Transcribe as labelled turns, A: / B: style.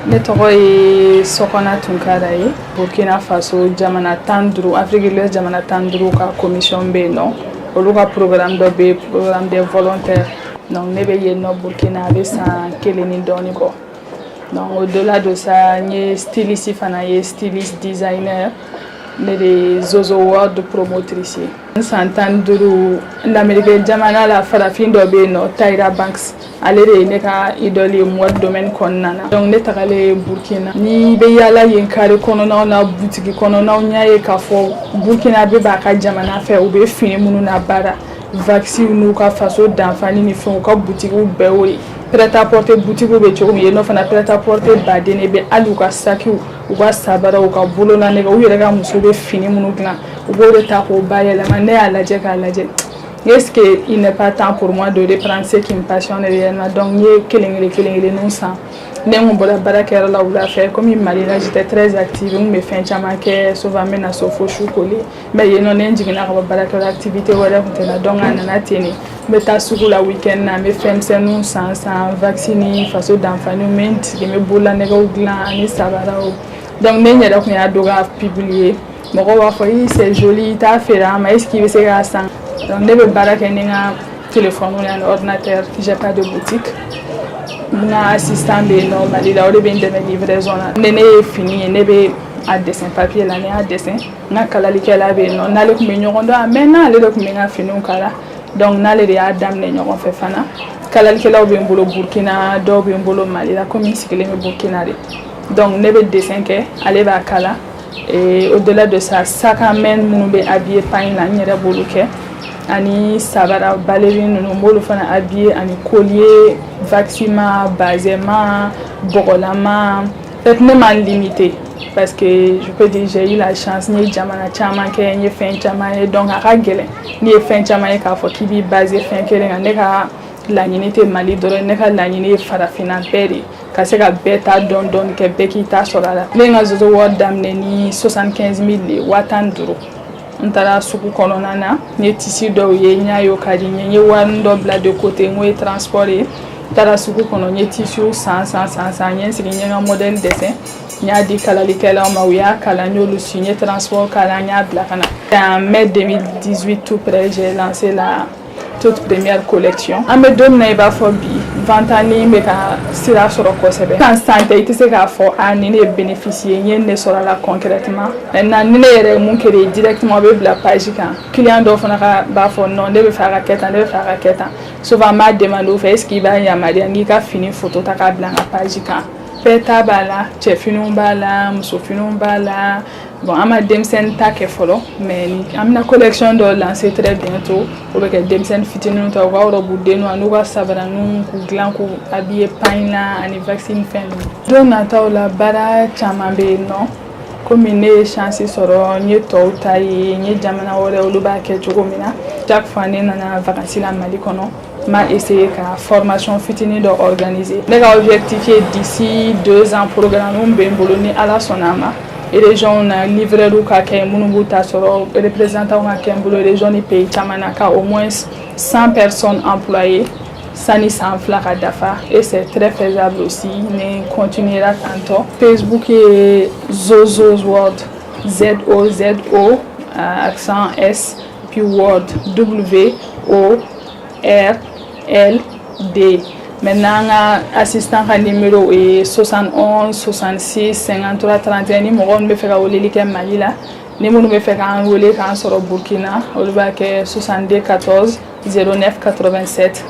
A: Ne tɔgɔ ye Sɔkɔna Tunkara ye. Burkina Faso jamana 15, Afrique de l'Ouest jamana 15 ka commission bɛ yen nɔ. Olu ka programme dɔ bɛ yen, programme des volontaires. Donc ne bɛ yen nɔ Burkina, a bɛ san 1 ni dɔɔni bɔ. Donc au delà de ça, n ye styliste fana ye, styliste designer. Ne de ye Zozo World promotrice ye. N san 15 l'Amérique jamana la, farafin dɔ bɛ yen nɔ, Tyra Banks, ale de ye ne ka idole ye mode domaine kɔnɔna na. Donc ne tagalen Burkina, n'i bɛ yaala yen carré kɔnɔnaw na, butigi kɔnɔnaw, n y'a ye k'a fɔ Burkina bɛ b'a ka jamana fɛ, u bɛ fini minnu na baara, waxi n'u ka faso danfani ni fɛnw, u ka butigiw bɛɛ y'o ye. Prêt-à-porter butigiw bɛ cogo min, yen nɔ fana prêt-à-porter baden de bɛ. Hali u ka sakiw, u ka sabaraw, u ka bololanɛgɛ, u yɛrɛ ka muso bɛ fini minnu dilan, u b'o de ta k'o bayɛlɛma. Ne y'a lajɛ k'a lajɛ, est-ce que il n'est pas temps pour moi de reprendre ce qui me passionne réellement? Donc n ye kelen kelen kelen kelenninw san. Ne kun bɔra baarakɛyɔrɔ la wula fɛ, komi Mali la j'étais très active, n kun bɛ fɛn caman kɛ, souvent n bɛ na so fo su kolen. Mais yen nɔ, ne jiginna ka bɔ baarakɛyɔrɔ, activité wɛrɛ kun tɛ n na. Donc a nana ten de, n bɛ taa sugu la week-end na, n bɛ fɛn misɛnninw san san, waxi ni faso danfaniw, n bɛ n sigi, n bɛ bololanɛgɛw dilan ani sabaraw. Donc ne yɛrɛ kun y'a dɔn ka publier, mɔgɔw b'a fɔ: "I, c'est joli, i t'a feere an ma? Est ce que i bɛ se k'a san?" Donc ne bɛ baara kɛ ni n ka téléphone ni ordinateur. J'ai pas de boutique. N ka assistant bɛ yen nɔ Mali la, o de bɛ n dɛmɛ livraison na. Ni ne ye fini ye, ne bɛ a dessin papier la. Ne y'a dessin, n ka kalalikɛla bɛ yen nɔ, n'ale tun bɛ ɲɔgɔn dɔn a mɛnna, ale de tun bɛ n ka finiw kala. Donc n'ale de y'a daminɛ ɲɔgɔn fɛ fana. Kalalikɛlaw bɛ n bolo Burkina, dɔw bɛ n bolo Mali la, komi n sigilen bɛ Burkina de. Donc ne bɛ dessin kɛ, ale b'a kala. Et au-delà de ça, sac à main minnu bɛ habillé pagne la, n yɛrɛ b'olu kɛ, ani sabara ballerine ninnu, n b'olu fana habillé, ani collier waxima, bazɛma, bɔgɔlama. En fait, ne m'an limité parce que je peux dire j'ai eu la chance, n ye jamana caman kɛ, n ye fɛn caman ye. Donc a ka gɛlɛn n'i ye fɛn caman ye k'a fɔ k'i b'i basé fɛn kelen kan. Ne ka laɲini tɛ Mali dɔrɔn, ne ka laɲini ye farafinna bɛɛ de, ka se ka bɛɛ ta dɔn dɔɔni kɛ, bɛɛ k'i ta sɔrɔ a la. Ne ye n ka Zozo World daminɛ ni 75 000 de ye, 15 000. N taara sugu kɔnɔna na, n ye tissu dɔw ye, n y'a ye o ka di n ye, n ye warini dɔ bila de côté, n ko ye transport ye. N taara sugu kɔnɔ, n ye tissu san san san san, n ye n sigi, n ye n ka modèle dessin, n y'a di kalalikɛlaw ma, u y'a kala, n y'olu su, n ye transport k'a la, n y'a bila ka na. En mai 2018 tout près, j'ai lancé la toute première collection. An bɛ don min na i b'a fɔ bi, vente en ligne bɛ ka sira sɔrɔ kosɛbɛ. San san tɛ, i tɛ se k'a fɔ a nin de ye bénéfice ye, n ye nin de sɔrɔ a la concrètement. Maintenant, ni ne yɛrɛ ye mun créer directement, o bɛ bila page kan. Client dɔw fana ka b'a fɔ: "Non, ne bɛ fɛ a ka kɛ tan, ne bɛ fɛ a ka kɛ tan." Souvent n b'a demander u fɛ: "Est ce que i b'a yamaruya n k'i ka fini photo ta k'a bila n ka page kan?" Bɛɛ ta b'a la, cɛfiniw b'a la, musofiniw b'a la. Bon, an ma denmisɛnnin ta kɛ fɔlɔ, mais an bɛna collection dɔ lancer très bientôt. O bɛ kɛ denmisɛnnin fitininw ta, u ka robe denninw ani u ka sabaraninw, k'u dilan k'u habiller pagne la ani waxi ni fɛn ninnu. Don nataw la, baara caman bɛ yen nɔ. Komi ne ye chance sɔrɔ, n ye tɔw ta ye, n ye jamana wɛrɛ, olu b'a kɛ cogo min na. Chaque fois ne nana vacances la Mali kɔnɔ, n b'a essayer ka formation fitinin dɔ organiser. Ne ka objectif ye, d'ici 2 ans, programme bɛ n bolo, ni Ala sɔnna a ma, région na livreur ka kɛ minnu b'u ta sɔrɔ, représentant ka kɛ n bolo région ni pays caman na, ka au moins 100 personnes employées sani san 2 ka dafa. Et c'est très faisable aussi ni continuera tantôt. Facebook ye Zozo's World, Z O Z O accent S, puis World, W O R L D. Maintenant, an ka assistant ka numéro ye 71 66 53 31, ni mɔgɔ minnu bɛ fɛ ka weleli kɛ Mali la. Ni minnu bɛ fɛ k'an wele k'an sɔrɔ Burkina, olu b'a kɛ 62 14 09 87.